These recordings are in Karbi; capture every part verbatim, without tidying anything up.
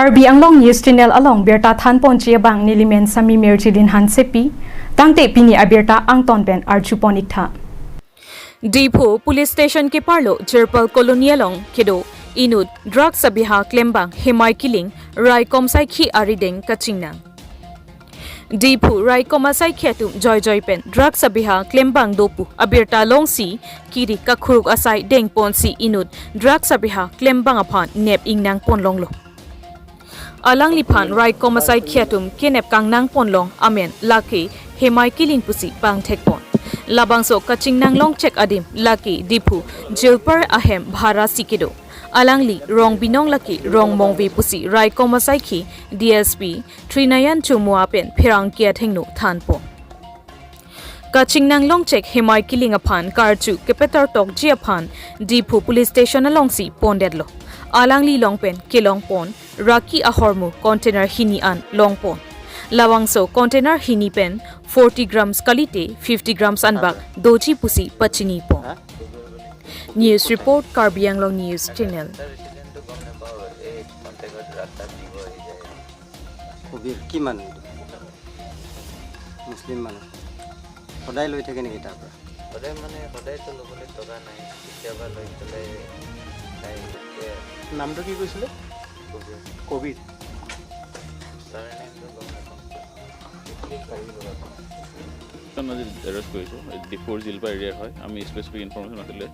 Karbi Anglong News Channel along birta thanponji abang nelimen Sami Mirjilin Hansepi, tangte pini abirta angton pen arjupon iktha. Diphu Police Station keparlo Jirpal Colony along kedo inut drugs abiha klembang Hemai Killing raikom asaikhi arideng kachingnang. Diphu raikom asaikhi atum joijoi pen drugs abiha klembang do pu abirta longsi kiri kakhuruk asai dengponsi inut drugs abiha klembang aphan nep ingnangpon longlo. Alangliphan raikom asaikhi atum kenep kangnangpon long amen lake Hemai Killing pusi pangthekpon. Labangso kachingnang longchek adim lake Diphu Jirpal ahem bhara si kedo. Alangli rong binong lake Rongmongve pusi raikom asaikhi D S P Trinayan Chomua pen pherangke athengno thanpon. Kachingnang longchek Hemai Killing aphan karju kepetar tokji aphan Diphu Police Station alongsi pondetlo. Alangli long pen kelongpon raki ahormu container hini an longpon. Labangso container hini pen forty grams kalite fifty grams anbak doji pusi pachinipon. News report, Karbi Anglong News Channel. কবিৰ কি মানুহ এইটো? মুছলিম মানুহ। সদায় লৈ থাকে নেকি তাৰ পৰা? সদায় মানে সদায়তো ল'বলৈ টকা নাই, কেতিয়াবা লৈ পেলাই খাই। নামটো কি কৈছিলে? কবিৰ। ছাৰ নেমটো গম নাপাওঁ। আমি আজি এৰেষ্ট কৰিছোঁ। ডিফুৰ জিলপা এৰিয়াৰ হয়। আমি স্পেচিফিক ইনফৰমেশ্যন আছিলে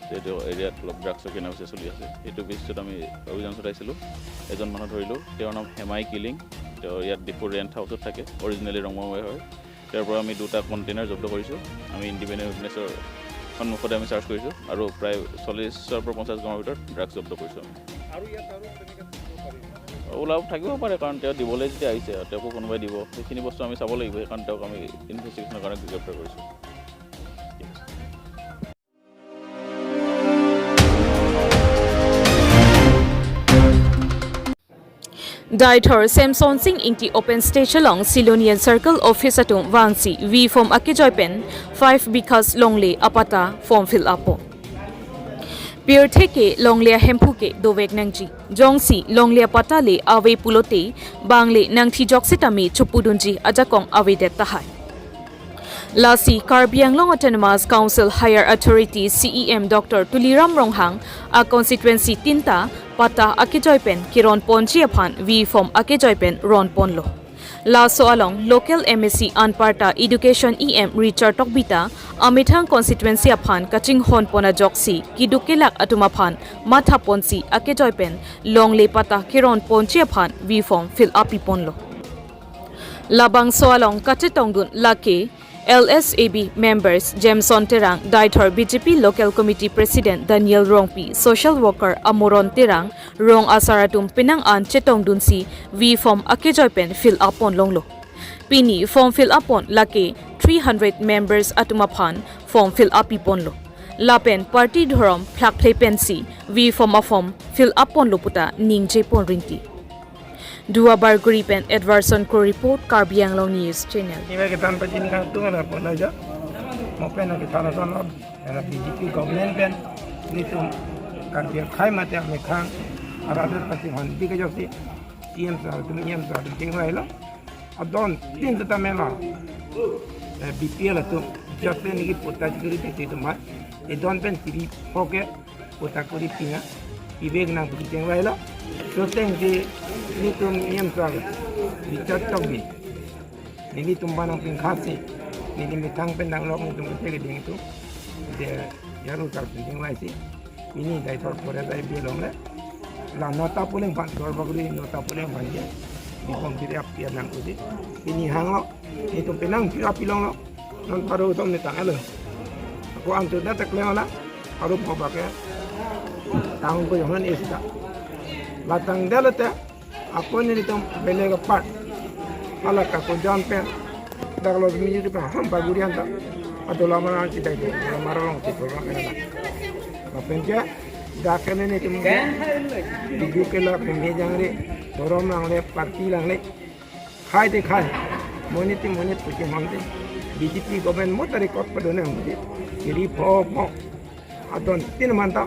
যে এইটো এৰিয়াত অলপ ড্ৰাগছৰ কেনাবেচা চলি আছে। সেইটো বেচিছত আমি অভিযান চলাইছিলোঁ। এজন মানুহ ধৰিলোঁ, তেওঁৰ নাম হেমাই কিলিং। তেওঁ ইয়াত ডিফুৰ ৰেণ্ট হাউচত থাকে, অৰিজিনেলি ৰংমঙে হয়। তেওঁৰ পৰা আমি দুটা কণ্টেইনাৰ জব্দ কৰিছোঁ। আমি ইণ্ডিপেণ্ডেণ্ট উইটনেছৰ সন্মুখতে আমি চাৰ্চ কৰিছোঁ আৰু প্ৰায় চল্লিছৰ পৰা পঞ্চাছ গ্ৰামৰ ভিতৰত ড্ৰাগছ জব্দ কৰিছোঁ আমি। ওলাব থাকিব পাৰে, কাৰণ তেওঁ দিবলৈ যেতিয়া আহিছে, তেওঁকো কোনোবাই দিব, সেইখিনি বস্তু আমি চাব লাগিব। সেইকাৰণে তেওঁক আমি ইনভেষ্টিগেশ্যনৰ কাৰণে গ্ৰেপ্তাৰ কৰিছোঁ। Deithor Semson Sing Ingti Open Stage along Silonian Circle Office atum vangsi V form akejoi pen five bighas longle apatta form fill up po. Pirthe ke longle ahemphu ke dovek nangji. Jongsi longle apatta le ave pulote bangle nangthijok sitame chopudunji ajakong avedet tahai. Lasi Karbi Anglong Autonomous Council Higher Authority C E M Doctor Tuliram Ronghang a constituency tinta patta akejoi pen keron ponji aphan V form akejoi pen ron ponlo. Laso along local M A C anparta Education E M Richard Tokbi ta amethang constituency aphan kachinghon pon ajoksi keduk kelak atum aphan matha ponsi akejoi pen longle patta keron ponji aphan V form fill up pi ponlo. Labangso along kachetongdun lake L S A B members Jameson Terang, Deithor B J P Local Committee President Daniel Rongpi, social worker Amoron Terang, rong asar atum penang an chetongdunsi V form akejoi pen fill up pon longlo. Pini form fill up pon lake three hundred members atum aphan form fill up pi ponlo. Lapen party dhorom phlakphle pensi V form a form fill up ponlo puta ningje pon rinti. Duar Bagori pen Edwardson Kro report, Karbi Anglong News Channel. Iba kethan pachin kangtung ana pon aja. Mo pen kethan ason lo. Era B J P government pen nelitum Karbi akhei mate amethang arat pachinghon pi ke ajoksi C M sir atum, E M sir atum chingvailo. Adon tin ta melo. Eh, B P L atum jote neli patta kuri te tum ba. Edon pen tiri hoke patta kuri pinga. Ivek nang pu chingvailo. Soteng si nelitum E M sir Richard Tokbi, nelitum banong pingkhasi, neli methang pen nanglok nelitum kete keding tu. De yaru kar pen chingvaisi. Pini Deithor forest ai bi longle. La nota polling phan, Duar Bagori nota polling phan je. Di pom kiri ap pian nang usi. Pini hanglo. Nelitum penang kiri ap pi longlo. Non paru tom ni tangalo. Ako antu da tak lewala. Paru pho bake. Tang ko yongan esta. La tangdelo te. Ako nelitum belega part. Ala ka ko jan pen. Dak lo mi yuti pa ham Bagori anta. Adola mara anti dai. Adola mara long ti program ena. Lapen ke dak ke nelitum. Dugu ke la pengke jangre. Dhorom langle, party langle. Khai de khai. Monit te monit puji honte. B J P government mo tari kot padone honte. Kiri pho pho. Adon tin manta.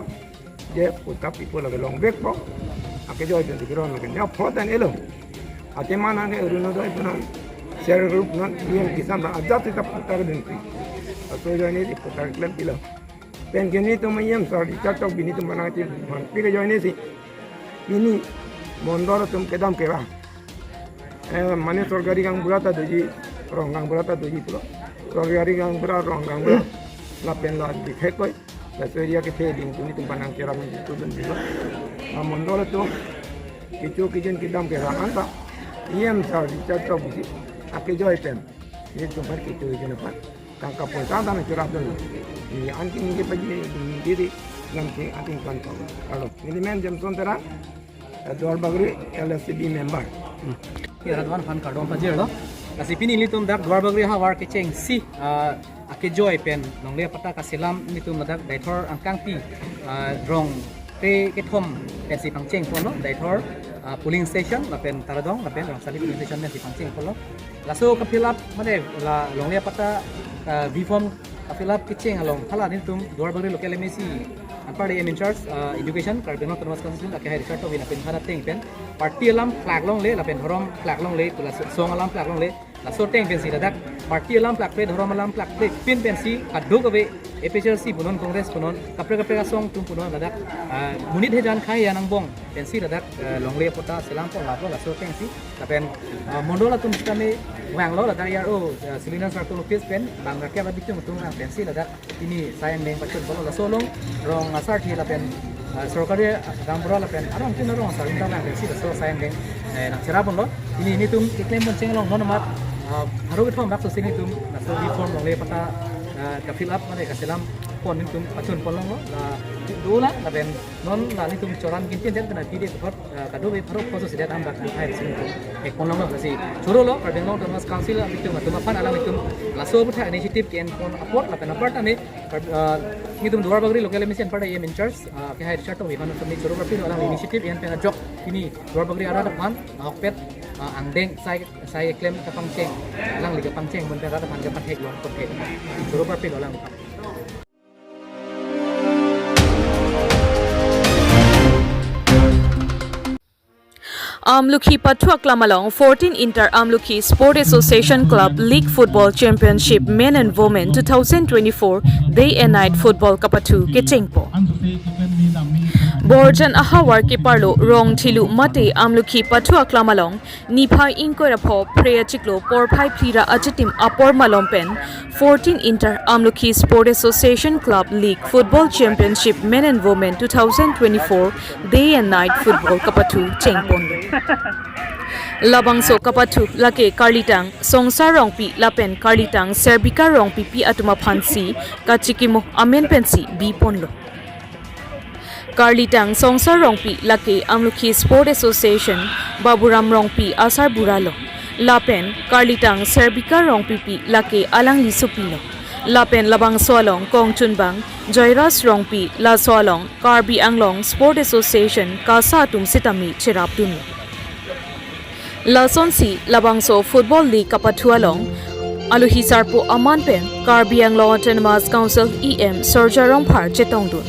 Je patta pipo lage longvekpo. Akejoi pen si keron lake. Jap phot an elo. Ate mana ke Orunodoi punon, self help group punon, P M Kisan punon, ajat sita putar dunpi. Laso ajoine si putar klempi lo. Pen ke nelitum E M sir Richard Tokbi nelitum bang nangchepon. Pike ajoine si, pini mondol atum kedam kevang. Eh, mane sorkari gaonbura ta doji, rong gaonbura ta doji pulo. Sorkari gaonbura, rong gaonbura. Lapen la dikhe koi. Laso area kethe ding atum nelitum bang nangcherap nangchitudun dilo. La mondol atum kecho kejun kedam kevang anta, E M sir Richard Tokbi si akejoi pen nelitum aphan kecho kejun aphan tangka poisa ta nangcherapdun. Neli anke ningje pajir, neli diri, nangke anke kan pang. Alo, neli men Jameson Terang, eh, Duarbagori L S C B member. Hmm. Ira doan aphan kardom pajirlo. Lasi pini nelitum dak Duarbagori ahavar kechengsi, ah, akejoi pen longle apatta kaselam nelitum ladak Deithor angkangpi, ah, rong kre-, kethom pensi pangchengponlo, Deithor, ah, polling station, lapen Taradong, lapen Rangsali polling station pensi pangchengponlo. Laso ka-fill up, mane la longle apatta, ah, V form ka-fill up kecheng along hala nelitum Duarbagori local M A C anparta M in charge, ah, education, Karbi Anglong Autonomous Council, akehai Richard Tokbi aphan pen hala ateng pen party alam flag longle, lapen dhorom flag longle, laso song alam flag longle, laso ateng pensi ladak party alam flag pen, dhorom alam flag pen, pin pensi kadokave A P H L C punon, Congress punon, kaprek kaprek asong atum punon ladak, ah, monit hejan khei an angbong pensi ladak, ah, longle apatta selam pon lapu laso atengsi. Lapen, ah, mondol atum sitame vanglo ladak E R O, ah, Civilian Circle Office pen bang rakyat abitung atum vang pensi ladak pini sai angdeng pachunponlo. Laso along rong asarthe lapen, ah, sorkari gaonbura lapen arong tin arong asar inta vang pensi laso sai angdeng, eh, nangcherapponlo. Pini nelitum keklempon cheng along non amat, ah, pharo kethom dak sosi nelitum laso V form longle apatta, ah, ka-fill up mane kaselam pon nelitum pachunpon longlo. La dolang lapen non la nelitum choran gintin den kena pide phot, ah, kadokave pharo phoso sidet am dak hai sini tu. Ekpon longlo lasi chorolo Karbi Anglong Autonomous Council abitung atum aphan alanglitum laso aputhak initiative ke-enpon apot lapen aparta ne, ah, nelitum Duarbagori local M A C anparta M in charge, ah, akehai Richard Tokbi aphan nelitum choro karpi alang initiative en pen ajok pini Duarbagori arat aphan ahokpet, ah, angdeng sai, sai klem kapangcheng, alangli kapangcheng mun pen rat aphan kapathek long pathek. Choro karpilo alang. Amlukhi Pathu Aklam along fourteen Inter Amlukhi Sport Association Club League Football Championship Men and Women two thousand twenty-four Day and Night Football kapathu kechengpo. Borjan ahavar keparlo Rongthelu mate Amlukhi Pathu Aklam along niphai ingkoi ra pho Phre achiklo porphai phli ra achitim apor malom pen fourteen Inter Amlukhi Sport Association Club League Football Championship Men and Women two thousand twenty-four Day and Night Football kapathu chengpon. Labangso kapathu lake Karlitang Songsar Rongpi lapen Karlitang Serbika Rongpipi atum aphansi kachikimo amen pensi biponlo. Karlitang Songsar Rongpi lake Amlukhi Sport Association Baburam Rongpi asarbura lo. Lapen Karlitang Serbika Rongpipi lake alangli sopi lo. Lapen labangso along kongchunbang Joyras Rongpi, laso along Karbi Anglong Sport Association KASA atum sitame cherapdun. Lasonsi labangso Football League kapathu along aluhi sarpo aman pen Karbi Anglong Autonomous Council E M Sorja Rongphar chetongdun.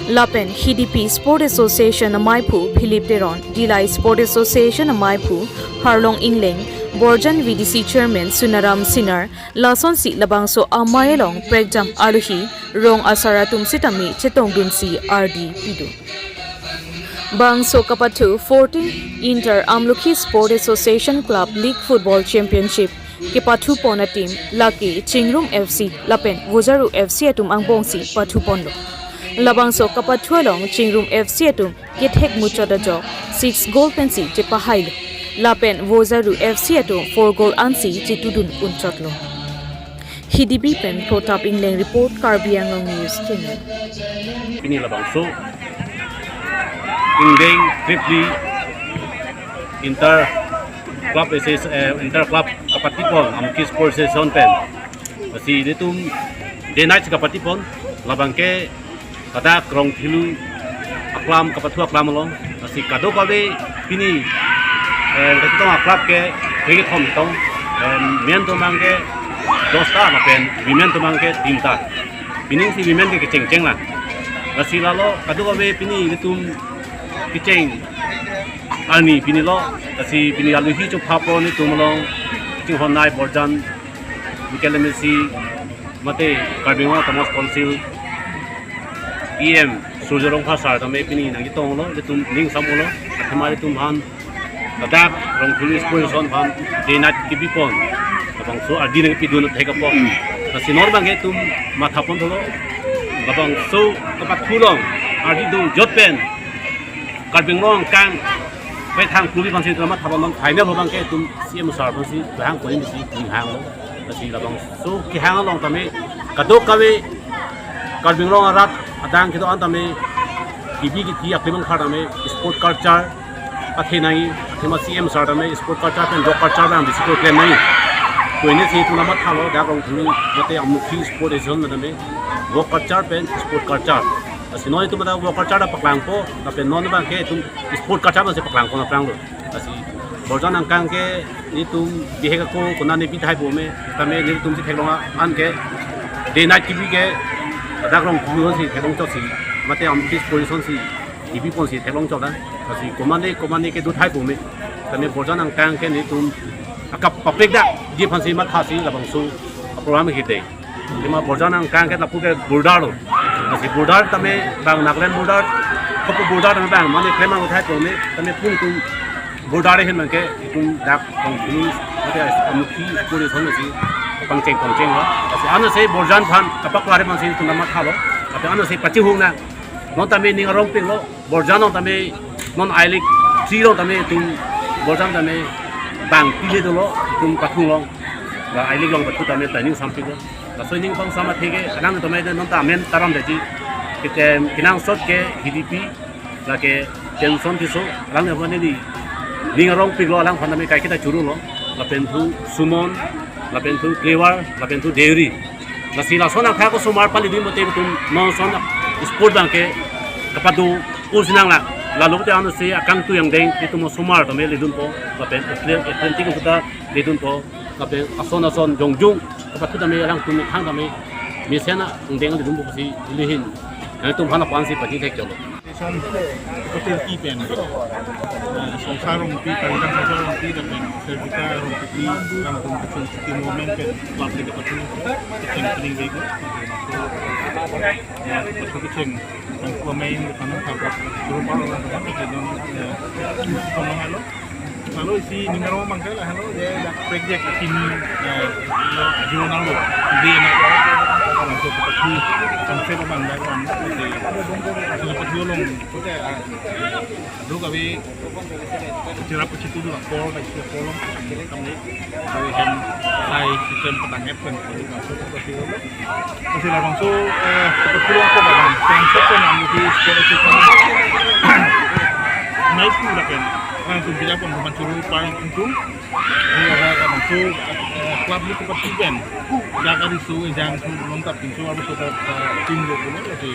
Lapen Hidipi Sport Association amaiphu Philip Teron, Dillai Sport Association amaiphu Harlong Engleng, Borjan V D C Chairman Sunaram Sinar, lasonsi labangso amei along prekjam aluhi rong asar atum sitame chetongdunsi ardi pidun. Bangso kapathu fourteen Inter Amlukhi Sport Association Club League Football Championship kepathupon ateam lake Chingrum F C lapen Vojaru F C atum angbongsi pathuponlo. Labangso kapathu along Chingrum F C atum kethek muchot ajok six goal pensi chepahailo. Lapen Vojaru F C atum four goal ansi chetudun unchotlo. Hidipi pen Protap Engleng report, Karbi Anglong News Channel. Pini labangso ingdeng tripli Inter Club Association, eh, Inter Club kapatipon Amlukhi Sports Association pen. Lasi ilitum day night kapatipon, labang ke ladak Rongthelu aklam kapathu aklam along. Lasi kadokave pini, eh, ketong aklab ke kethom tong, eh, men atum abang ke dosta lapen women atum abang ke tinta. Pining si women ke kechengcheng lang. Lasi lalo kadokave pini ilitum kecheng arni pini lo, lasi pini aluhi chophapo nelitum along chinghon nai Borjan local M A C mate Karbi Anglong Autonomous Council E M Surjya Rongphar sir tame pini nangchetonglo, nelitum ning samlo, athema nelitum aphan ladak Rongthuli Sports Association aphan day night kebipon labangso ardi nangpidun thek apot. Lasi non abangke nelitum mathapon thulo, labangso kapathu along ardi do jot pen Karbi Anglong angkang pethang klubi aphansi nelitum mathapon, non final abangke nelitum C M sir aphansi kehang kori misi ninghanglo. Lasi labangso kehang along tame kadokave Karbi Anglong arat adang kedo-an tame kebi kiti aklimang khar tame sport culture pathe nangji, athema C M sir tame sport culture pen rock culture abang bisi ko klem nangji. To ini si nelitum mathalo, dak Rongthuli mate Amlokhi Sport Association tame rock culture pen sport culture. Lasi non nelitum dak rock culture ta paklangpo, lapen non abangke nelitum sport culture abangsi paklangpo na pranglo. Lasi Borjan angkang ke nelitum bihek ako konane bithai bom me, tame nelitum si theklong an ke day night kebi ke dak Rongthuli si theklong chotsi, mate Amlokhi Sport Association si kebiponsi theklong chot an. Lasi konane konane ke do thai bom me, tame Borjan angkang ke nelitum akap papek dak ji aphansi mathasi labangso program ke dei. Athema Borjan angkang ke lapu ke border lo. Lasi border tame bang Nagaland border, kopi border tame bang mane klem ang uthai tone, tame pun nelitum border ahin abangke nelitum dak Rongthuli mate Amlokhi Sport Association si pangcheng pangchenglo. Lasi ansi Borjan aphan kapaklar aphansi nelitum mathalo. Tapi ansi pachihung nang, non tame ning arongpiklo. Borjan along tame non I-League three along tame nelitum Borjan tame bang pile dolo, nelitum pathung along. La I-League along pathu tame ta ning sampiklo. Laso ning pang sama theke alang tame non ta amen taram daji. Kitem kenangsot ke H D P, lake Tenson Tisso, alang ne bani di ning arongpiklo, alangphan tame kaiketa chorolo. Lapen thu Sumon, lapen thu Clever, lapen thu Deuri. Lasi lason angthak osomar palidun pote nelitum non ason sport abangke kapado-o sinang la. Lalo te ansi akangtui angdeng nelitum osomar tame ledunpo, lapen athletic, athletic kuta ledunpo, lapen ason ason jongjung kapathu tame alangtum methang tame mesen angdeng ledunpo pusi ilihin nelitum aphan aphansi paji thek cholo. Station hotel ki pen, eh, Songsar Rongpi, Karbi Anglong Songsar Rongpi, lapen Servita Rongpi, alangtum kachung City Movement pen, club le kapathu, kachung kaching vek. So, eh, kapathu kachung, ang kuamai, ang kuamai, kapathu, suruh pa, alangtum, kachung, eh, kachung halo. Lalo isi ning arong abangke lahelo, je dak project akimi, eh, lo ajo nanglo, di na, alangtum kapathu, konsep abang dak abang, di, kapathu along, oke, ah, adu kami, cerap ke situ dulu, pol, dak situ pol, kami, kami hem, sai, sistem petangkep kan, kapathu, kapathu along. Lasi labangso, eh, kapathu along ko bang, konsep ko nam di sekolah itu kan. Nai pu lapen. Alangtum bijapon teman suruh parang ungtung. Ini ada labangso, eh, club ni kapathu pen. Jaga riso ejang so belum tap pinso abang so, eh, tim lo pulo lasi.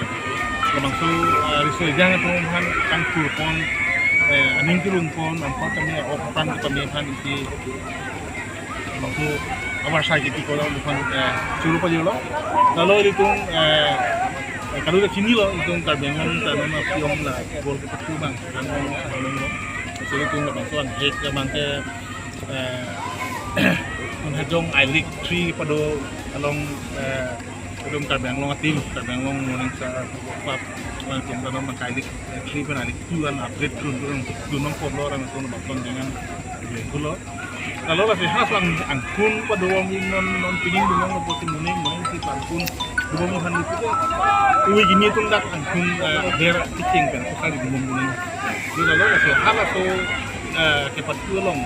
Labangso, eh, riso ejang itu kan kan kurpon, eh, aning kelungpon, ampat kami, ok pan kami kan isi. Labangso abar sai kiti ko labangso, eh, choro pajolo. Lalo ilitum, eh, eh, kadu dak chinilo, ilitum Karbi Anglong ta non apiom la bol kapathu abang, Karbi Anglong, Karbi Anglong. So ilitum labangso an hek abangke, eh, non hajong I-League three pado along, eh, ilitum Karbi Anglong a-team, Karbi Anglong Morning Star Football Club, alangtum ta non I-League three pen I-League two an upgrade dun dun dun nangkoklo, alangtum labangson dengan dun dun lo. Lalo lasi ha aslang angkun pado-ong ing non non pining dun nangkok poti muning muning si angkun dun nangkok han itu. Ui gini tung dak angkun, eh, ber kicing kan kali dun muning. Di lalo lasi ha laso, eh, kapathu along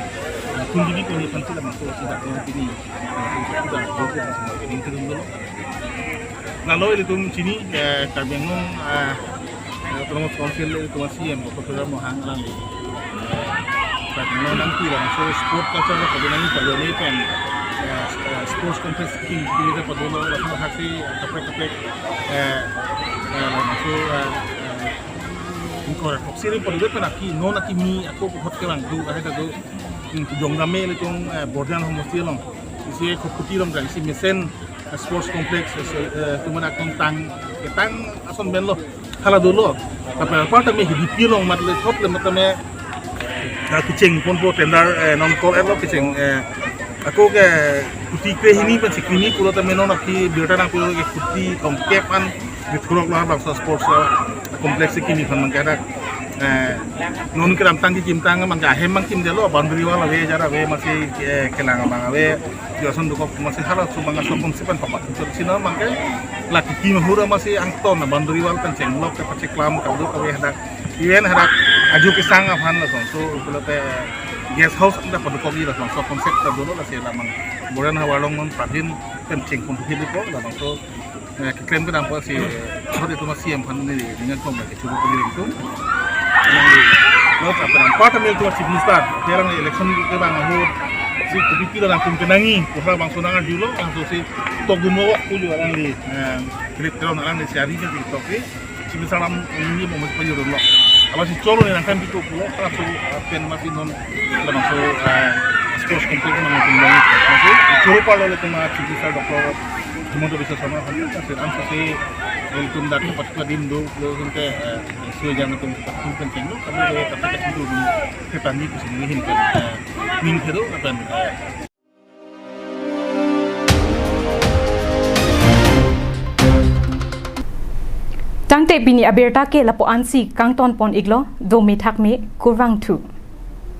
angkun gini puni pansi labangso si dak non pini. Sudah dua puluh semua ini turun dulu. Lalo ilitum chini, eh, Karbi Anglong, eh, eh, Autonomous Council ilitum C M Doctor Tuliram Ronghang alangli, eh, Karbi Anglong nangpi labangso sport culture lo pado nangji pado ni pen, eh, eh, sports complex king king lo pado lo langsung haksi kaprek kaprek, eh, eh, labangso, eh, eh, ingkoi ra throksi ri pado pen aki non akimi ako puthot kelang do, ahe ta do, hmm, Jongrame ilitum, eh, Borjan homosti along isi Khuputi along ka isi mesen, eh, sports complex, eh, eh, tuman akong tang, ketang ason pen lo, hala dolo. Tapi apar tame H D P along mat le thop le mat tame Kecheng ponpo tender, eh, non call-etlo kecheng, eh, ako ke kuti krehini pen si krehini pulo tame non aphi birta nangpo ke kuti tongkep an bithurok lo labangso sports, eh, complex si kimi aphan abangke hadak, eh, non kedamtang kekimtang abangke ahem abang kimdetlo, boundary wall ave, jar ave, masi, eh, kelang abang ave, jason dokok masi halaso abang aso konsep pen papat. So, sino abangke la kekim ahut masi angton boundary wall pen chenglok kepacheklam kadokave hadak. Even hadak aju kesang aphan labangso pulote guest house anta padukokji labangso concept ta dolo, lasi labang Boren havar along non pradin pen chengpon thekji ko labangso, eh, keklem kedam apotsi, eh, ahut itum a C M aphan neli ning atum lake churu pagi itum. Nangli lo apran part amil itum Chief Minister, terang election kevang ahut si kopi pira nangtum kenangji, pu halabangso nang-arjulo, labangso si tok gumo puju alangli, eh, Philip Teron alangli si ari ke di tok si, Chief Minister alam ini mo mas pajurlo. Apa si cholo ni nangkan gitu pulo, halaso, eh, pen masi non, labangso, eh, sports complex nangtum bang. Masi choro palo le tema Chief Minister Doctor Himanta Biswa Sarma aphan, masi ansose itum dak pat padim do, lo sinte, eh, sui jang itum pat pen chenglo, kami le pat pen chenglo, ketani kusi ni hin pen, eh, ning kedo pen, eh, Tangte pini abirta ke lapu-ansi kangton pon iklo, dome thakme, kurvangthu.